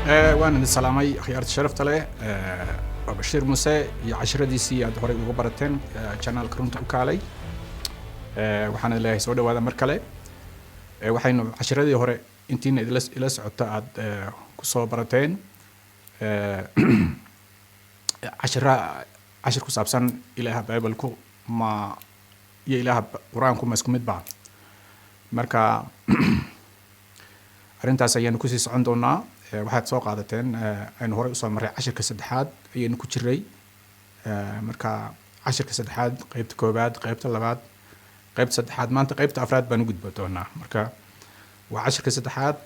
Waan idin salaamay, akhyaarta sharafta leh. Waa Bashiir Muuse iyo casharadiisii aad horey uga barateen channelka Runta u Kaalay. Waxaan leeyahay soo dhawaada mar kale. Waxaynu casharadii hore intiina idila ila socota aad kusoo barateen cashira cashir ku saabsan Ilaaha Bible-ku ma iyo Ilaaha Qur-aanku ma isku mid ba. Marka arrintaas ayaanu kusii socon doonaa. Waxaad soo qaadateen, aynu horey usoo marray, cashirka saddexaad ayaynu ku jiray. Marka cashirka saddexaad, qeybta koowaad, qeybta labaad, qeybta saddexaad, maanta qeybta afraad baan u gudba doonaa. Marka waa cashirka saddexaad,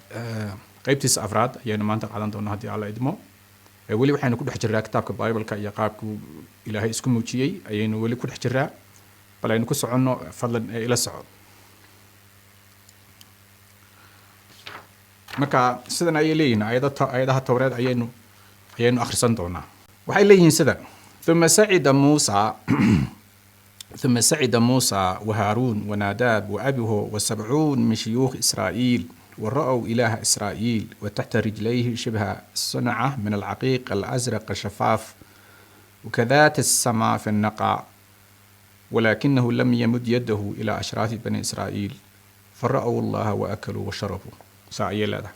qeybtiisa afraad ayaynu maanta qaadan doonaa haddii Alla idmo. Weli waxaynu ku dhex jiraa kitaabka Bible-ka iyo qaabkuu Ilaahay isku muujiyey ayaynu weli ku dhex jiraa. Bal aynu ku soconno, fadlan ila soco. Marka sidan ayay leeyihiin aayada, aayadaha Towreed ayaynu akhrisan doonaa. Waxay leeyihiin sidan: ثم صعد موسى ثم صعد موسى وهارون وناداب وأبيه و70 من شيوخ إسرائيل، ورأوا إله إسرائيل، وتحت رجليه شبه الصنعة من العقيق الأزرق الشفاف وكذات السماء في النقاء، ولكنه لم يمد يده إلى أشراف بني إسرائيل، فرأوا الله وأكلوا وشربوا. Saa ayay leedahay.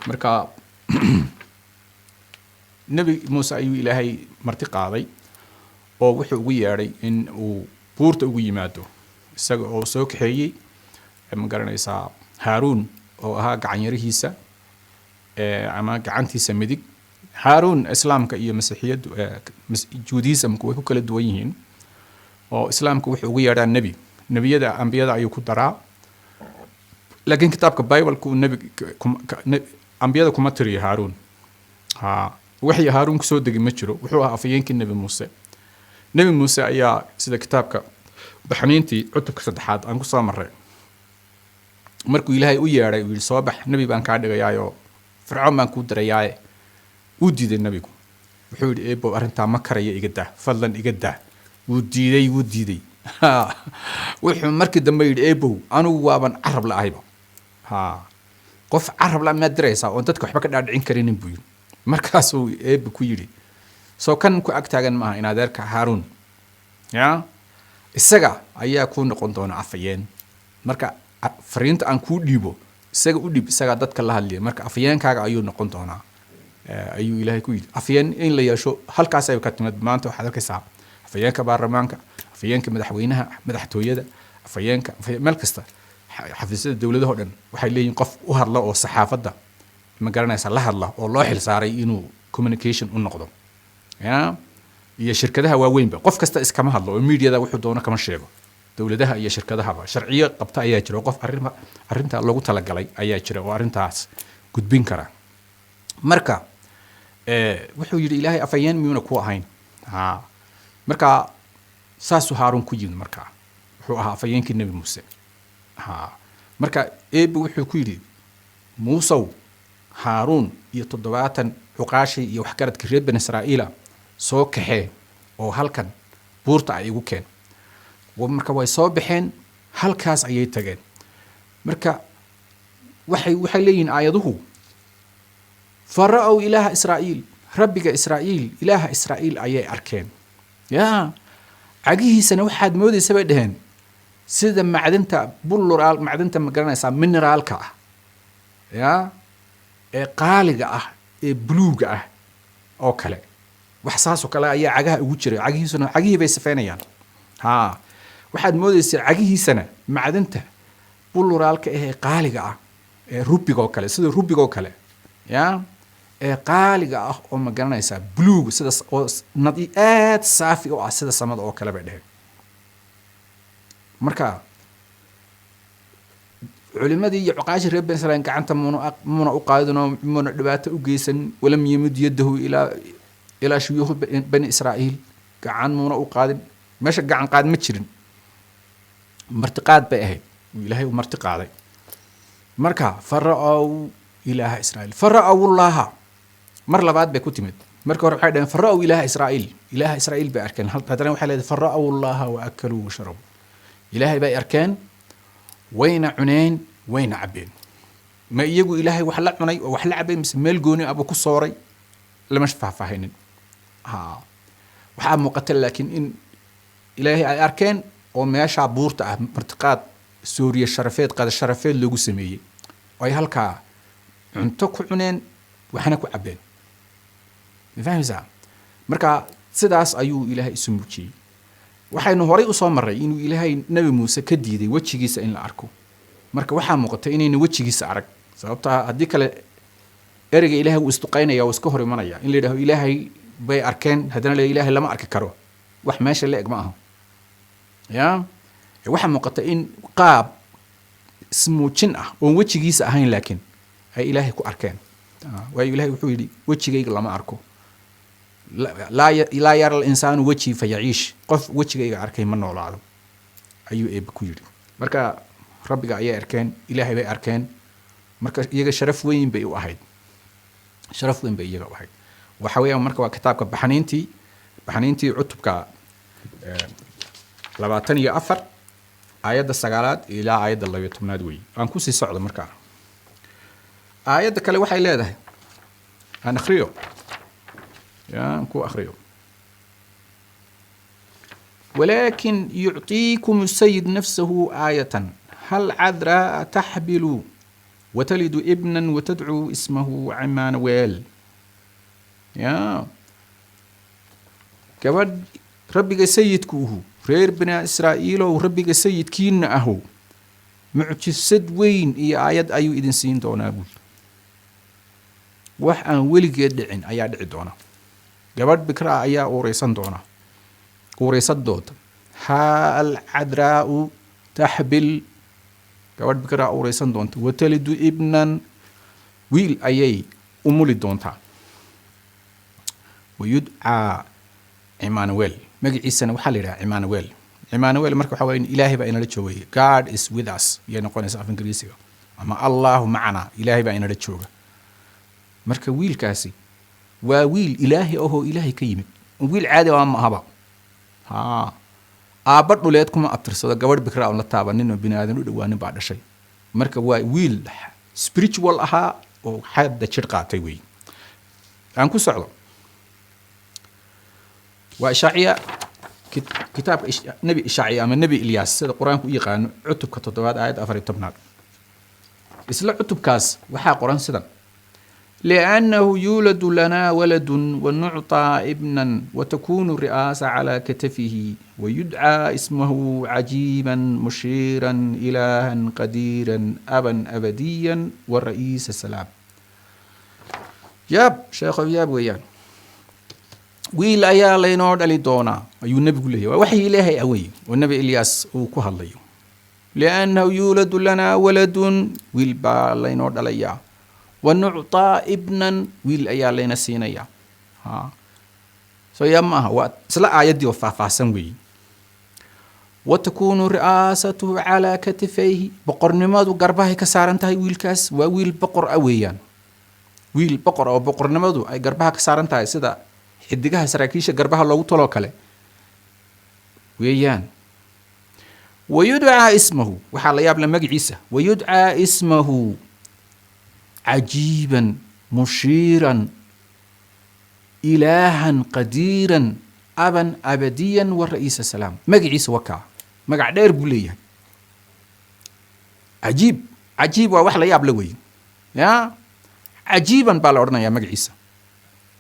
Marka Nebi Muuse ayuu Ilaahay marti qaaday oo wuxuu ugu yeedhay in uu buurta ugu yimaado, isaga oo soo kaxeeyey, ma garanaysaa, Haaruun oo ahaa gacanyarihiisa ama gacantiisa midig. Haaruun Islaamka iyo Masiixiyaddu, Judaismku way ku kala duwan yihiin, oo Islaamka wuxuu ugu yeedhaa nebi, nebiyada, ambiyada ayuu ku daraa, laakiin kitaabka Bible-ku nebi ambiyada kuma tiriyo Haaruun. Ha waxii Haaruun kusoo degi ma jiro. Wuxuu ahaa afhayeenkii Nebi Muuse. Nebi Muuse ayaa, sida kitaabka Baxniintii cutubka saddexaad aan kusoo marray, markuu Ilaahay u yeedhay uu yidhi: "Soo bax, nebi baan kaa dhigayaayoo Fircoon baan kuu dirayaaye," wuu diiday nebigu. Wuxuu yidhi: "Eebow, arrintaa ma karaya, iga daa, fadlan iga daa." Wuu diiday, wuu diiday. Wuxuu markii dambe yidhi: "Eebow, anigu waaban carab la-ahayba. Ha qof carab la miyaad diraysaa oon dadka waxba ka dhaadhicin karinin?" buu yidhi. Markaasuu Eebbe ku yidhi: "Soo kan ku ag taagan maaha in adeerka Haaruun ya, isaga ayaa kuu noqon doona afhayeen. Marka fariinta aan kuu dhiibo isaga u dhiib, isagaa dadka la hadliya, marka afhayeenkaaga ayuu noqon doonaa," ayuu Ilaahay ku yidhi. Afhayeen in la yeesho halkaas ay ka timid. Maanta waxaad arkaysaa afhayeenka baarlamaanka, afhayeenka madaxweynaha, madaxtooyada, afhayeenka meel kasta, xafiisyada dowladaha dhan waxay leeyihiin qof u hadla oo saxaafadda, ma garanaysa, la hadla oo loo xilsaaray inuu communication u noqdo ya. Iyo shirkadaha waaweynba qof kasta iskama hadlo oo mediada wuxuu doono kama sheego. Dowladaha iyo shirkadahaba sharciyo qabta ayaa jira oo qof arrin arrinta loogu talagalay ayaa jira oo arrintaas gudbin kara. Marka wuxuu yidhi Ilaahay: "Afhayeen miyuuna ku ahayn?" Ha marka saasuu Haaruun ku yimid. Marka wuxuu ahaa afhayeenkii Nebi Muuse. Ha marka Eebe wuxuu ku yidhi: "Muusow, Haaruun iyo 70 cuqaashii iyo waxgaradka reer Bani Israa'iila soo kaxee oo halkan buurta ay igu keen." Marka way soo baxeen, halkaas ayay tageen. Marka waxay leeyihiin aayaduhu: فرأوا إله إسرائيل, Rabbiga Israa'iil, Ilaaha Israa'iil ayay arkeen. Ya cagihiisana waxaad moodaysa, bay dhaheen, sida macdanta bulluraal, macdanta, ma garanaysaa, mineraalka ah ya ee qaaliga ah ee buluuga ah oo kale. Wax saasoo kale ayaa cagaha ugu jiray. Cagihiisuna, cagihii bay sifeynayaan. Ha waxaad moodaysaa cagihiisana macdanta buluraalka ah ee qaaliga ah ee rubigoo kale, sida rubigoo kale ya ee qaaliga ah oo, ma garanaysaa, buluug sida oo nadi aad saafi u ah sida samada oo kale, bay dheheen. Marka culimadii iyo cuqaashii reer Bani Israiil gacanta muuna u qaadin oo muuna dhibaato u geysan. ولم يمد يده إلى شيوخ بني إسرائيل, gacan muuna u qaadin. Meesha gacan qaad ma jirin, martiqaad bay ahayd uu Ilaahay u marti qaaday. Marka فرأوا إله إسرائيل, فرأوا الله mar labaad bay ku timid. Marka hore waxay dhaheen: فرأوا إله إسرائيل, Ilaaha Israa'iil bay arkeen. Haddana waxay leedahay: فرأوا الله وأكلوا وشربوا. Ilaahay bay arkeen, wayna cuneen, wayna cabbeen. Ma iyagu Ilaahay wax la cunay oo wax la cabay, mise meel gooni ah buu ku sooray? Lama faahfaahinin. Ha, waxaa muuqata laakiin in Ilaahay ay arkeen oo meeshaa buurta ah martiqaad, sooriye sharafeed, qada sharafeed loogu sameeyey oo ay halkaa cunto ku cuneen, waxna ku cabeen. Ma fahmaysaa? Marka sidaas ayuu Ilaahay isu muujiyey. Waxaynu horay usoo marray inuu Ilaahay Nebi Muuse ka diiday wejigiisa in la arko. Marka waxaa muuqata inayna wejigiisa arag, sababtaa haddii kale ereyga Ilaahay wuu isduqaynaya, wuu iska hor imanaya. In la yidhaho Ilaahay bay arkeen, haddana la Ilaahay lama arki karo, wax meesha la eg ma aha. Ya, waxaa muuqata in qaab ismuujin ah oon wejigiisa ahayn laakiin ay Ilaahay ku arkeen. Waayo, Ilahay wuxuu yidhi: "Wejigayga lama arko." "لا يرى الإنسان وجهي فيعيش." Qof wejigayga arkay ma noolaado, ayuu Eebe ku yidhi. Marka Rabbiga ayay arkeen, Ilaahay bay arkeen. Marka iyaga sharaf weyn bay u ahayd, sharaf weyn bay iyaga u ahayd. Waxa weeyaan marka waa kitaabka Baxniintii, cutubka 24, aayadda 9aad ilaa aayadda 12aad weeye. Aan kusii socdo. Markaa aayadda kale waxay leedahay, aan akhriyo, ya aan ku akhriyo: "ولكن يعطيكم السيد نفسه آية: العذراء تحبل وتلد ابنا وتدعو اسمه عمانويل." Ya gabadh, Rabbiga sayidku uhu, reer Bani Israa'iilow, Rabbiga sayidkiina ahu mucjisad weyn iyo aayad ayuu idin siin doonaa, buuri. Wax aan weligeed dhicin ayaa dhici doona. Gabadh bikra ah ayaa uureysan doona, uureysan doonta. العذراء تحبل, gabadh bikra uureysan doonta. وتلد ابنا, wiil ayay umuli doontaa. ويدعى Emmanuel, magaciisana waxaa la yidhaha Emmanuel. Emmanuel marka waxa weya Ilaahay baa inala joogay, God is with us yay noqonaysa af Ingiriisiga, ama الله معنا, Ilaahay baa inala jooga. Marka wiilkaasi waa wiil Ilaahay ahoo Ilaahay ka yimid, wiil caadi ah ma ahaba. Ha, aabba dhuleed kuma abtirsado, gabadh bikra oon la taabanin oo bini aadan u dhowaanin baa dhashay. Marka waa wiil spiritual ahaa oo xadda jir qaatay wey. Aan ku socdo. Waa Ishaaciya, kitaabka Nebi Ishaaciya ama Nebi Ilyaas sida Qur-aanku u yaqaano, cutubka 7aad, aayadda 14aad. Isla cutubkaas waxaa qoran sidan: "لأنه يولد لنا ولد ونعطى ابنا وتكون الرئاسة على كتفه ويدعى اسمه عجيبا مشيرا إلها قديرا أبا أبديا ورئيس السلام." Yaab sheekho, yaab weeyaan. Wiil ayaa laynoo dhali doonaa, ayuu nebigu leeyahy. Waa waxyi Ilaahay awey oo Nebi Ilyaas uu ku hadlayo. "لأنه يولد لنا ولد," wiil baa laynoo dhalayaa. "ونعطى ابنا," wiil ayaa layna siinayaa. Ha, soo yaab ma aha? Waa isla aayaddii oo faahfaahsan weeyi. "وتكون رئاسة على كتفيه," boqornimadu garbahay ka saaran tahay wiilkaas. Waa wiil boqor ah weeyaan, wiil boqor oo boqornimadu ay garbaha ka saaran tahay, sida xidigaha saraakiisha garbaha loogu taloo kale weeyaan. "ويدعى اسمه," waxaa la yaab la magaciisa. "ويدعى اسمه عجيبا مشيرا إلها قديرا أبا أبديا ورئيس السلام." Magaciisa wakaa, magac dheer buu leeyahay. Cajiib, cajiib waa wax la yaab la wey. Ya, عجيبا baa la odhanayaa magaciisa.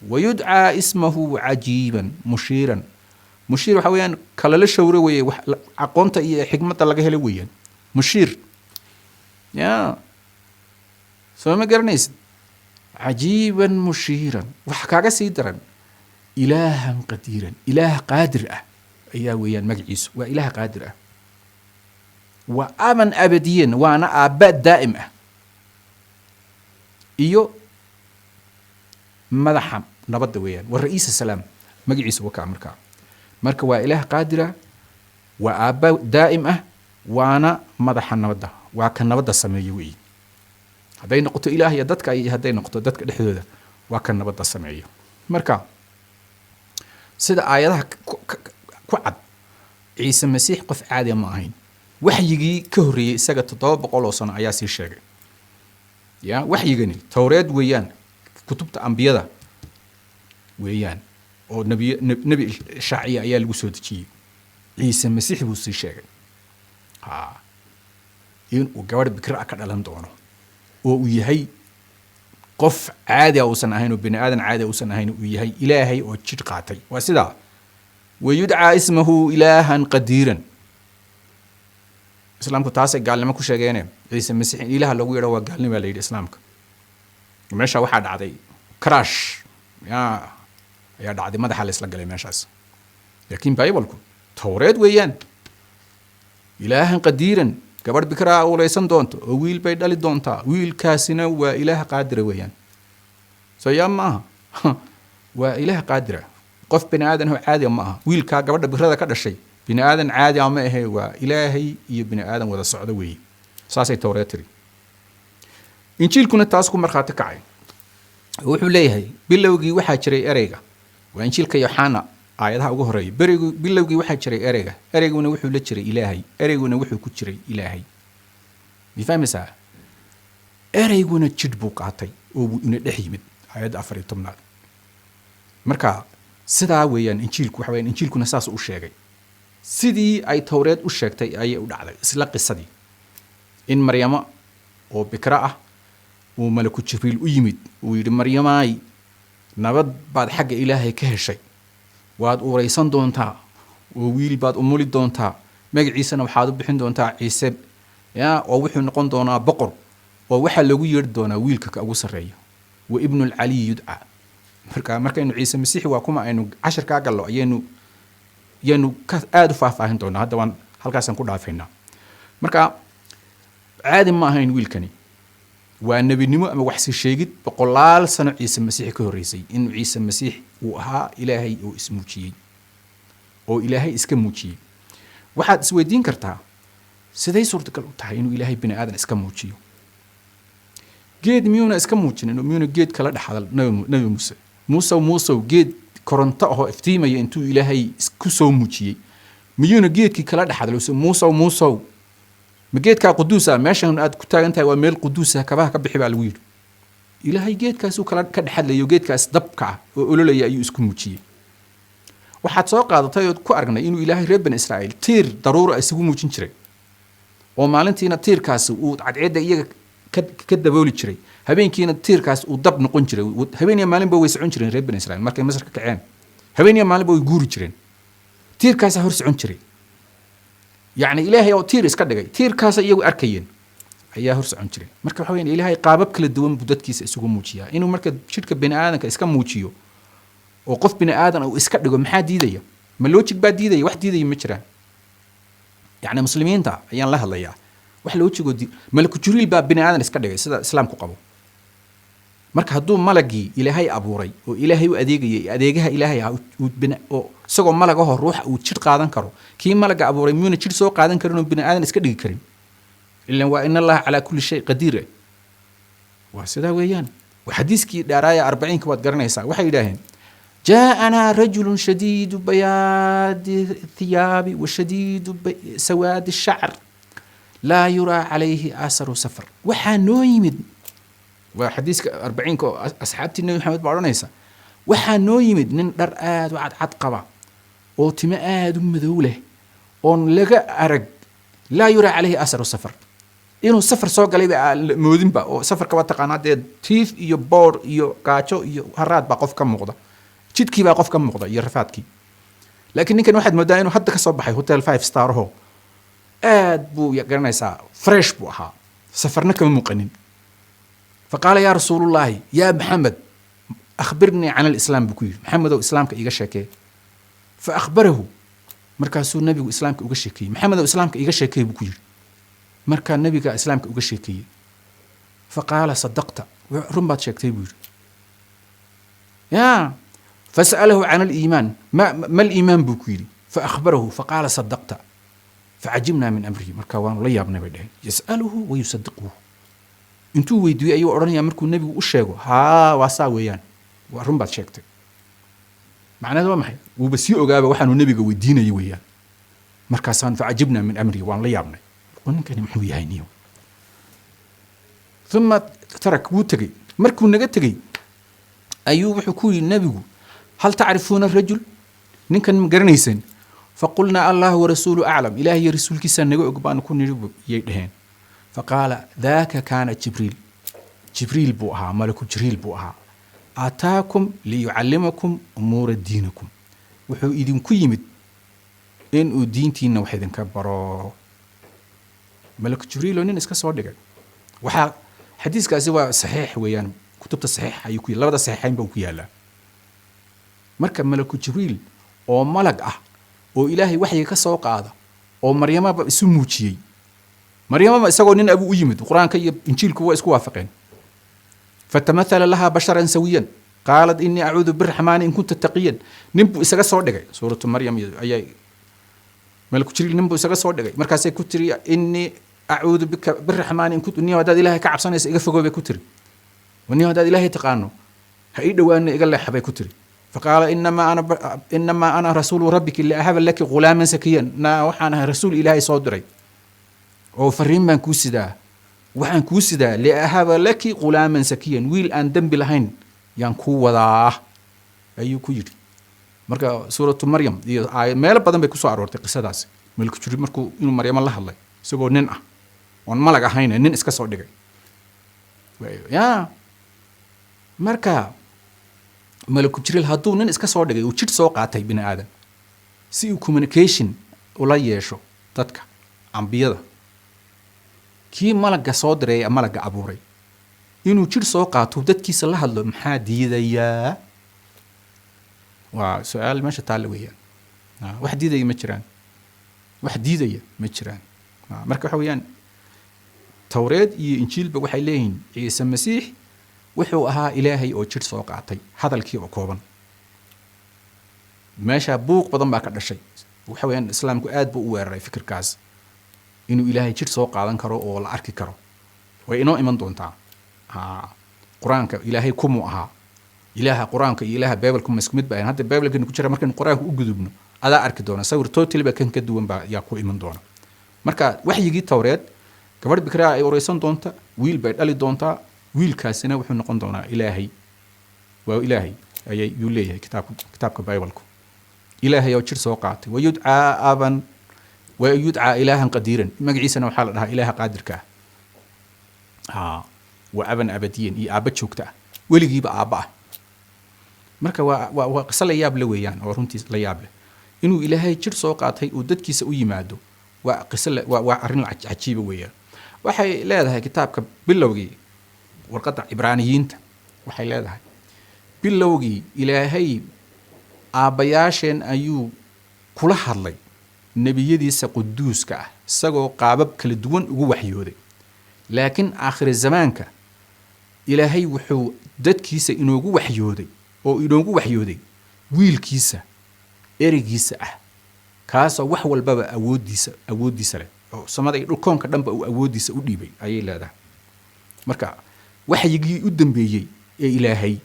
"ويدعى اسمه عجيبا مشيرا." Mushiir waxa weeyaan kalala shawro weeye, wax aqoonta iyo xikmadda laga helo weeyaan mushiir. Ya, soo ma garanaysid? عجيبا مشيرا, waxa kaaga sii daran إلها قديرا, Ilaah qaadir ah ayaa weeyaan magaciisu, waa Ilaah qaadir ah. Waa أبا أبديا, waana aabba daa'im ah iyo madaxa nabadda weeyaan, waa رئيس السلام magaciisu wakaa. Markaa marka waa Ilaah qaadira, waa aabba daa'im ah, waana madaxa nabadda, waa ka nabadda sameeya weeye. Hadday noqoto Ilaah iyo dadka iyo hadday noqoto dadka dhexdooda, waa ka nabadda sameeya. Marka sida aayadaha ku cad, Ciise Masiix qof caadiya ma ahayn. Waxyigii ka horreeyey isaga 700 oo sano ayaa sii sheegay. Ya waxyigani Towreed weeyaan, kutubta ambiyada weeyaan, oo Nebi Shaaciya ayaa lagu soo dejiyey. Ciise Masiix buu sii sheegay ha inuu gabadh bikra ah ka dhalan doono, oo uu yahay qof caadi a uusan ahayn, oo bini aadan caadi a uusan ahayn, uu yahay Ilaahay oo jidh qaatay. Waa sidaa: wayudcaa ismahu ilaahan qadiiran. Islaamku taasay gaalnimo ku sheegeene. Ciise Masiix in Ilaah loogu yeedho waa gaalnimo baa la yidhi islaamka. Meesha waxaa dhacday crash ya ayaa dhacday, madaxa la isla galay meeshaas. Laakiin Bible-ku Towreed weeyaan, ilaahan qadiiran, gabadh bikraa ulaysan doonto oo wiil bay dhali doontaa, wiilkaasina waa Ilaah qaadira weeyaan. Soo yaa ma aha? Waa Ilaah qaadira. Qof bini aadan oo caadiga ma aha. Wiilkaa gabadha bikrada ka dhashay bini aadan caadi ah ma ahe, waa Ilaahay iyo bini aadan wada socdo weeye. Saasay Towreed tiri. Injiilkuna taas ku markhaati kacay. Wuxuu leeyahay: bilowgii waxaa jiray Ereyga. Waa Injiilka Yoxana, aayadaha ugu horeeya. Berigu bilowgii waxaa jiray Ereyga, Ereyguna wuxuu la jiray Ilaahay, Ereyguna wuxuu ku jiray Ilaahay. Mi fahmaysaa? Ereyguna jidh buu qaatay oo wuu ina dhex yimid, aayadda 14aad. Marka sidaa weeyaan Injiilku. Waxa weyaan Injiilkuna saas u sheegay. Sidii ay Towreed u sheegtay ayay u dhacday, isla qisadii in Maryamo oo bikra ah uu malaku Jibriil u yimid, uu yidhi: "Maryamaay, nabad baad xagga Ilaahay ka heshay, waad uuraysan doontaa oo wiil baad umuli doontaa, magaciisana waxaad u bixin doontaa Ciise, ya oo wuxuu noqon doonaa boqor, oo waxaa loogu yeedhi doonaa wiilka ka ugu sarreeya, wa ibnu lcaliy yudca." Marka markaynu Ciise Masiixi waa kuma aynu cashirkaa gallo ayaynu ka aada u faahfaahin doonaa. Hadda waan halkaasaan ku dhaafaynaa. Marka caadi ma ahayn wiilkani, waa nebinimo ama waxsi sheegid boqolaal sano Ciise Masiix ka horreysay, inuu Ciise Masiix uu ahaa Ilaahay oo ismuujiyey, oo Ilaahay iska muujiyey. Waxaad isweydiin kartaa: siday suurtagal u tahay inuu Ilaahay bini aadan iska muujiyo? Geed miyuuna iska muujinin oo miyuuna geed kala dhex hadal Nabi Muuse? "Muusow, Muusow," geed koronto ahoo iftiimaya intuu Ilaahay isku soo muujiyey, miyuuna geedkii kala dhex hadal? "Muusow, Muusow." Ma geedkaa quduusa? Meeshan aad ku taagan tahay waa meel quduusa, kabaha ka bixi baa lagu yidhi. Ilaahay geedkaasuu kala ka dhex hadlayo, geedkaas dabka ah oo ololaya ayuu isku muujiyey. Waxaad soo qaadatay ood ku aragnay inuu Ilaahay reer Bani Israa'iil tiir daruura isugu muujin jiray, oo maalintiina tiirkaasi uu cadceedda iyaga ka dabooli jiray, habeenkiina tiirkaas uu dab noqon jiray. Habeen iyo maalinba way socon jireen reer Bani Israa'iil. Markay Masar ka kaceen, habeen iyo maalinba way guuri jireen, tiirkaasaa hor socon jiray. Yacni Ilaahay oo tiir iska dhigay, tiirkaasa iyagu arkayeen, ayaa hor socon jiray. Marka waxa weyan Ilaahay qaabab kala duwan buu dadkiisa isugu muujiyaa. Inuu marka jidhka bini aadanka iska muujiyo oo qof bini aadan uu iska dhigo, maxaa diidaya? Ma logic baa diidaya? Wax diidaya ma jiraan. Yacni muslimiinta ayaan la hadlayaa. Wax logicoo malaku Jibriil baa bini aadan iska dhigay, sida Islaamku qabo. Marka hadduu malagii Ilaahay abuuray oo Ilaahay u adeegayay, adeegaha Ilaahay ah, oo isagoo malagahoo ruuxa uu jidh qaadan karo, kii malaga abuuray miyuuna jidh soo qaadan karin oo bini aadan iska dhigi karin? Ilan waa in Allaha calaa kulli shay qadiir. Waa sidaa weeyaan. Waa xadiiskii dheeraaya 40-ka, waad garanaysaa. Waxay yidhaaheen: جاءنا رجل شديد بياض الثياب وشديد سواد الشعر لا يرى عليه آثر سفر. Waxaa noo yimid, waa xadiiska 40-ka oo asxaabtii Nebi Maxamed baa odhanaysa, waxaa noo yimid nin dhar aada u cadcad qaba oo timo aada u madow leh, oon laga arag laa yuraa calayhi asaru safar, inuu safar soo galayba aan la moodinba. Oo safarka waa taqaanaa dee, tiif iyo boor iyo gaajo iyo haraad baa qof ka muuqda, jidkii baa qof ka muuqda iyo rafaadkii. Laakiin ninkan waxaad moodaa inuu hadda ka soo baxay hotel five star aho, aad buu garanaysaa, fresh buu ahaa, safarna kama muuqanin. فقال يا رسول الله يا محمد أخبرني عن الإسلام buu ku yidhi. "Maxamedow, Islaamka iiga sheekee." فأخبره, markaasuu nabigu Islaamka uga sheekeeyey. "Maxamedow, Islaamka iiga sheekeey," buu ku yidhi. Markaa nabiga Islaamka uga sheekeeyey. فقال صدقت, run baad sheegtay buu yidhi. Ya فسأله عن الإيمان, ما الإيمان buu ku yidhi. فأخبره فقال صدقت. فعجبنا من أمره, marka waanu la yaabnay bay dheheen. يسأله ويصدقه, intuu weydiiyey ayuu odhanayaa markuu nebigu u sheego: "Haa, waa saa weeyaan, waa run baad sheegtay." Macnaheedu waa maxay? Wuuba sii ogaaba waxaanu nebiga weydiinayay weeyaan. Markaasaan فعجبنا من أمره, waan la yaabnay, ninkani muxuu yahay niyo. ثم Tarak, wuu tegey. Markuu naga tegey ayuu wuxuu ku yidhi nebigu: "هل تعرفون الرجل?" Ninkan ma garanayseen? فقلنا الله ورسوله أعلم. Ilaah iyo rasuulkiisaa naga og baanu ku nidhi, yay dhaheen. فقال: ذاك كان جبريل. Jibriil buu ahaa, malaku Jibriil buu ahaa. أتاكم ليعلمكم أمور دينكم. Wuxuu idinku yimid inuu diintiina wax idinka baro. Malaku Jibriil oo nin iska soo dhigay. Waxaa xadiiskaasi waa saxiix weeyaan, kutubta saxiix ayuu ku, labada saxiixayn ba ku yaalaa. Marka malaku Jibriil oo malag ah oo Ilaahay waxyiga ka soo qaada oo Maryamaba isu muujiyey, Maryamaba isagoo nin abuu u yimid. Qur-aanka iyo Injiilku waa isku waafaqeen. فتمثل لها بشرا سويا قالت إني أعوذ بالرحمن إن كنت تقيا. Nin buu isaga soo dhigay. Suuratu Maryam ayay malaku Jibriil nin buu isaga soo dhigay. Markaasay ku tiri: "إني أعوذ بك بالرحمن إن كنت." Niyo haddaad Ilaahay ka cabsanaysa, iga fogow, bay ku tiri. Niyo haddaad Ilaahay taqaano, ha ii dhowaana, iga leexa, bay ku tiri. فقال: إنما أنا رسول ربك لأهب لك غلاما زكيا. Na waxaan ahay rasuul Ilaahay soo diray oo fariin baan kuu sidaa, waxaan kuu sidaa لأهب لك غلاما زكيا, wiil aan dembi lahayn yaan kuu wadaa, ayuu ku yidhi. Marka Suuratu Maryam iyo aayad meelo badan bay kusoo aroortay qisadaasi, malaku Jibriil markuu inuu Maryamo la hadlay isagoo nin ah oon malag ahayn, nin iska soo dhigay ya. Marka malaku Jibriil hadduu nin iska soo dhigay, uu jidh soo qaatay bini aadan si uu communication ula yeesho dadka ambiyada, kii malagga soo diray ee malagga abuuray inuu jidh soo qaato, dadkiisa la hadlo, maxaa diidayaa? Waa su-aal meesha taalla weeyaan. Wax diidaya ma jiraan, wax diidaya ma jiraan. Marka waxa weeyaan, Towreed iyo Injiilba waxay leeyihiin Ciise Masiix wuxuu ahaa Ilaahay oo jidh soo qaatay. Hadalkii oo kooban, meesha buuq badan baa ka dhashay. Waxa weeyaan, Islaamku aad buu u weeraray fikirkaas inuu Ilaahay jidh soo qaadan karo oo la arki karo. Way inoo iman doontaa. Ha, Qur-aanka Ilaahay kumuu ahaa? Ilaaha Qur-aanka iyo Ilaaha Bibleka ma isku mid ba ahayn? Hadda Biblekani ku jira, markaynu Qur-aanka u gudubno adaa arki doona, sawir totally ba kan ka duwan baa yaa ku iman doona. Marka waxyigii Towreed, gabadh bikraa ay ureysan doonta, wiil bay dhali doontaa, wiilkaasina wuxuu noqon doonaa Ilaahay, waa Ilaahay ayay yuu leeyahay kitaabka, kitaabka Bibleku. Ilaahay oo jir soo qaatay. ويدعى أبا ويدعى إلها قديرا. Magaciisana waxaa la dhahaa Ilaaha qaadirka ah. Ha, وأبا أبديا, iyo aabba joogta ah, weligiiba aabba ah. Marka waa qiso la yaab le weeyaan, oo runtii la yaab leh inuu Ilaahay jir soo qaatay uu dadkiisa u yimaado. Waa qiso waa arrin cajiiba weeyaan. Waxay leedahay kitaabka bilowgii, warqadda Cibraaniyiinta waxay leedahay: bilowgii Ilaahay aabbayaasheen ayuu kula hadlay nebiyadiisa quduuska ah, isagoo qaabab kala duwan ugu waxyooday. Laakiin aakhiri zamaanka Ilaahay wuxuu dadkiisa inoogu waxyooday oo inoogu waxyooday wiilkiisa, ereygiisa ah, kaasoo wax walbaba awooddiisa leh, oo samada iyo dhulkoonka dhanba uu awooddiisa u dhiibay, ayay leedahay. Marka waxyigii u dambeeyey ee Ilaahay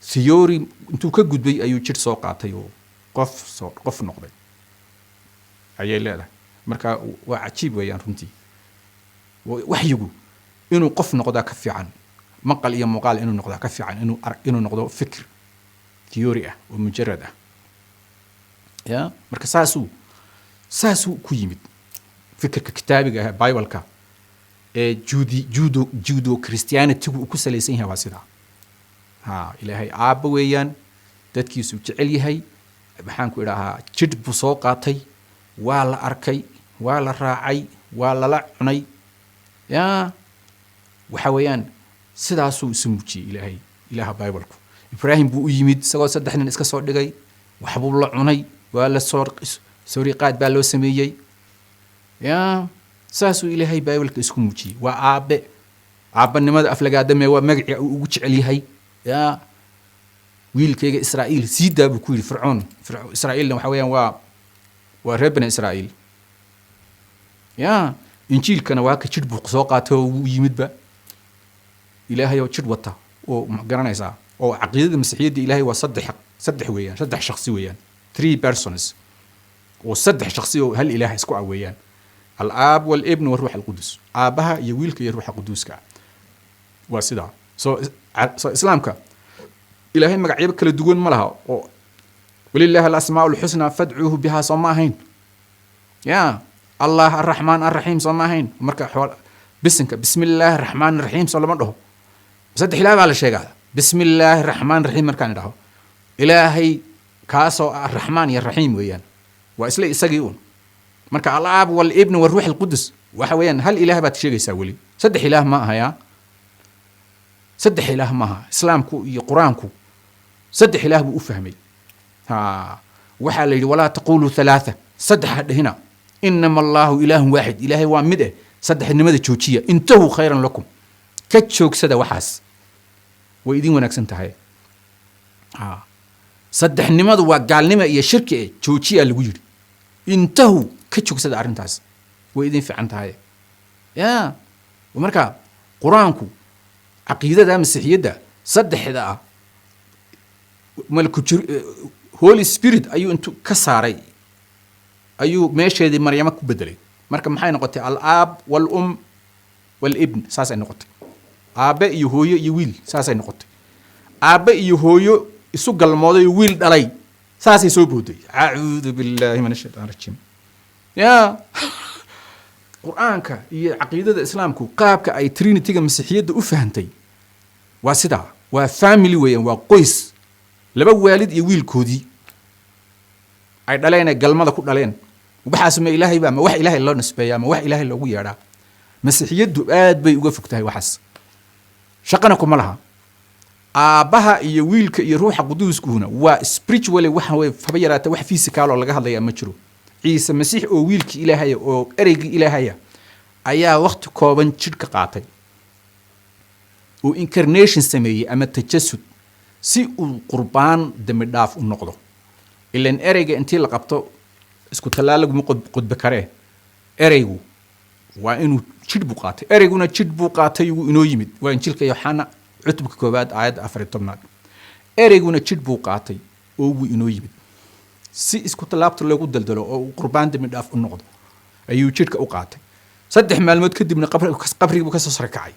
theory intuu ka gudbay ayuu jir soo qaatay oo qof noqday, ayay leedahay. Marka waa cajiib weeyaan runtii. Waxyigu inuu qof noqdaa ka fiican, maqal iyo muuqaal inuu noqdaa ka fiican inuu noqdo fikir theory ah oo mujarad ah ya. Marka saasuu ku yimid fikirka kitaabiga ah, Bibleka ee judi judo judo Christianitygu uu ku salaysan yahay waa sidaa. Ha, Ilaahay aabba weeyaan, dadkiisuu jecel yahay, maxaan ku idhahaa, jidh buu soo qaatay, waa la arkay, waa la raacay, waa lala cunay ya. Waxa weeyaan, sidaasuu isu muujiyey Ilaahay, Ilaaha Bibleku. Ibraahim buu u yimid isagoo saddex nin iska soo dhigay, waxbuu la cunay, waa la soo soriqaad baa loo sameeyey ya. Saasuu Ilaahay Bibleka isku muujiyey. Waa aabe, aabbanimada aflagaadame, waa magacii uu ugu jecel yahay ya. "Wiilkayga Israa'iil sii daa," buu ku yidhi Fircoon. Israa'iilna waxa weeyaan waa reer Bani Israa'iil ya. Injiilkana waa ka jidh buu soo qaatay oo wuu yimidba Ilaahay oo jidh wata oo ma garanaysaa, oo caqiidada Masiixiyadda Ilaahay waa saddex weeyaan, saddex shakhsi weeyaan, three persons, oo saddex shakhsi oo hal Ilaah isku ah weeyaan: الآب والابن والروح القدس, Aabbaha iyo Wiilka iyo Ruuxa Quduuska. Waa sidaa. Soo islaamka Ilaahay magacyo kala duwan ma laha oo ولله الأسماء الحسنى فادعوه بها, soo ma ahayn? Ya Allah الرحمن الرحيم, soo ma ahayn? Marka bisinka بسم الله الرحمن الرحيم, soo lama dhaho? Saddex Ilaah baa la sheegaa. بسم الله الرحمن الرحيم markaan idhaho, Ilaahay kaasoo ah Raxmaan iyo Raxiim weeyaan, waa isla isagii un. Marka الآب والابن والروح القدس waxa weeyaan hal Ilaah baad sheegaysaa weli, saddex Ilaah ma ahaya, saddex Ilaah maaha. Islaamku iyo Qur-aanku saddex Ilaah buu u fahmay. Ha, waxaa la yidhi: ولا تقولوا ثلاثة, saddex ha dhihina. إنما الله إله واحد, Ilaahay waa mid eh, saddexnimada joojiya. انتهوا خيرا لكم, ka joogsada waxaas, way idin wanaagsan tahay. Ha, saddexnimadu waa gaalnimo iyo shirki eh, joojiyaa lagu yidhi. انتهوا, ka joogsada arrintaas, way idin fiican tahay. Ya marka Qur-aanku caqiidada Masiixiyadda saddexda ah, malku jir, Holy Spirit ayuu intuu ka saaray ayuu meesheedii Maryamo ku bedelay. Marka maxay noqotay? الآب والأم والابن, saasay noqotay. Aabe iyo hooyo iyo wiil, saasay noqotay. Aabe iyo hooyo isu galmooday oo wiil dhalay, saasay soo booday. أعوذ بالله من الشيطان الرجيم. Ya Qur-aanka iyo caqiidada Islaamku qaabka ay Trinityga Masiixiyadda u fahantay waa sidaa, waa family weeyaan, waa qoys, laba waalid iyo wiilkoodii ay dhaleen ee galmada ku dhaleen. Waxaas ma Ilaahay baa? Ma wax Ilaahay loo nisbeeyaa? Ma wax Ilaahay loogu yeedhaa? Masiixiyaddu aad bay uga fog tahay waxaas, shaqana kuma laha. Aabbaha iyo Wiilka iyo Ruuxa Quduuskuhuna waa spiritually, waxa weye haba yaraata wax physical oo laga hadlayaa ma jiro. Ciise Masiix oo wiilkii Ilaahaya oo ereygii Ilaahaya ayaa waqti kooban jidhka qaatay oo incarnation sameeyey ama tajasud si uu qurbaan dembi dhaaf u noqdo. Ilan ereyga intii la qabto isku tallaal laguma qudbe karee. Ereygu waa inuu jidh buu qaatay, ereyguna jidh buu qaatay, wuu inoo yimid. Waa Injiilka Yoxana cutubka 1aad aayadda 14aad. Ereyguna jidh buu qaatay oo wuu inoo yimid si isku tallaabta loogu daldalo oo uu qurbaan dembi dhaaf u noqdo ayuu jidhka u qaatay. 3 maalmood kadibna qabrigii buu kasoo sare kacay,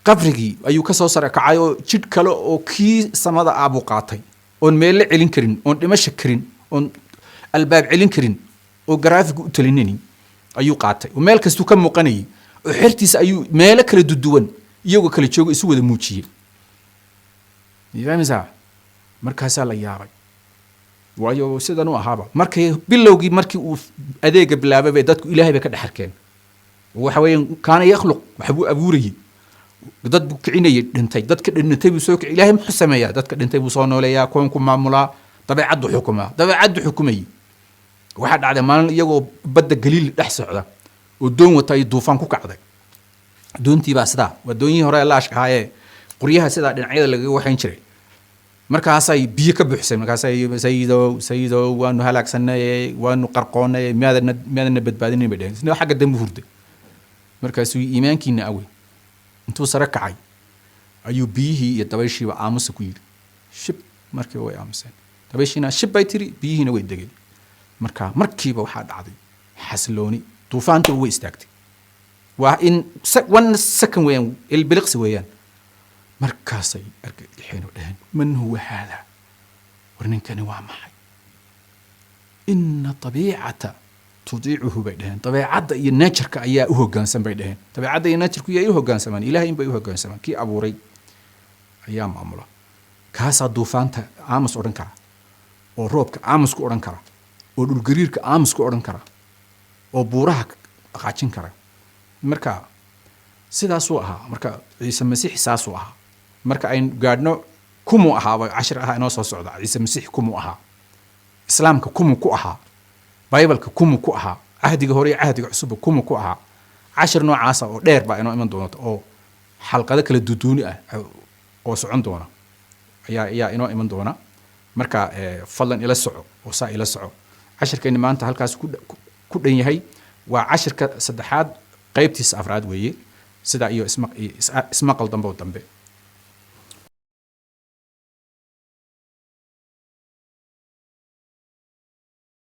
qabrigii ayuu kasoo sare kacay oo jidh kale oo kii samada ah buu qaatay, oon meelle celin karin, oon dhimasho karin, oon albaab celin karin, oo garaafigu u talinaynin ayuu qaatay, oo meel kastuu ka muuqanayay, oo xertiisa ayuu meelo kala duduwan iyagoo kala joogo isu wada muujiyey. Ma fahmaysaa? Markaasaa la yaabay, waayo sidan u ahaaba markay bilowgii, markii uu adeega bilaabay bay dadku Ilaahay bay ka dhex arkeen. Waxa weeyaan كان يخلق, waxbuu abuurayey, dad buu kicinayay dhintay, dadka dhintay buu soo kici. Ilaahay muxuu sameeyaa? Dadka dhintay buu soo nooleeyaa, koonku maamulaa, dabeecaddu xukumaa, dabeecaddu xukumayey. Waxaa dhacday maalin iyagoo badda Galiil dhex socda oo doon wata ay duufaan ku kacday. Doontii baa sidaa, waa doonyihii hore laashka ahaayee qoryaha sidaa dhinacyada lagaga waxayn jiray. Markaasay biyo ka buuxsay. Markaasay: "Sayidow, sayidow, waanu halaagsanay, waanu qarqoonay, miyaadana badbaadinayn?" bay dheheen. Isna xagga dambe hurday. Markaasuu: "Iimaankiina awey?" Intuu sare kacay ayuu biyihii iyo dabayshiiba "Aamusa" ku yidhi. Shib! Markiiba way aamuseen, dabayshiina shib bay tiri, biyihiina way degeen. Marka markiiba waxaa dhacday xasilooni, duufaantiiba way istaagtay. Waa in one second weeyaan, ilbiliqsi weeyaan. Markaasay argagixeen oo dhaheen: "من هو هذا?" War ninkani waa maxay? "إن الطبيعة تطيعه" bay dhaheen. Dabeecadda iyo natureka ayaa u hoggaansan bay dhaheen. Dabeecadda iyo natureku yay u hoggaansamaan? Ilahay in bay u hoggaansamaan. Kii abuuray ayaa maamula. Kaasaa duufaanta aamus odhan kara, oo roobka aamus ku odhan kara, oo dhulgariirka aamus ku odhan kara, oo buuraha dhaqaajin kara. Marka sidaasuu ahaa. Marka Ciise Masiix saasuu ahaa. Marka aynu gaadhno kumuu ahaaba, cashir ahaa inoo soo socda. Ciise Masiix kumuu ahaa? Islaamka kumuu ku ahaa? Bibleka kumuu ku ahaa? Cahdiga hore iyo cahdiga cusubba kumuu ku ahaa? Cashir noocaasa oo dheer baa inoo iman doonta, oo xalqado kala duduuni ah oo socon doona ayaa inoo iman doona. Marka fadlan ila soco oo saa ila soco. Cashirkeeni maanta halkaas ku dhan yahay. Waa cashirka saddexaad, qaybtiisa afraad weeye. Sidaa iyo ismaqal dambe oo dambe.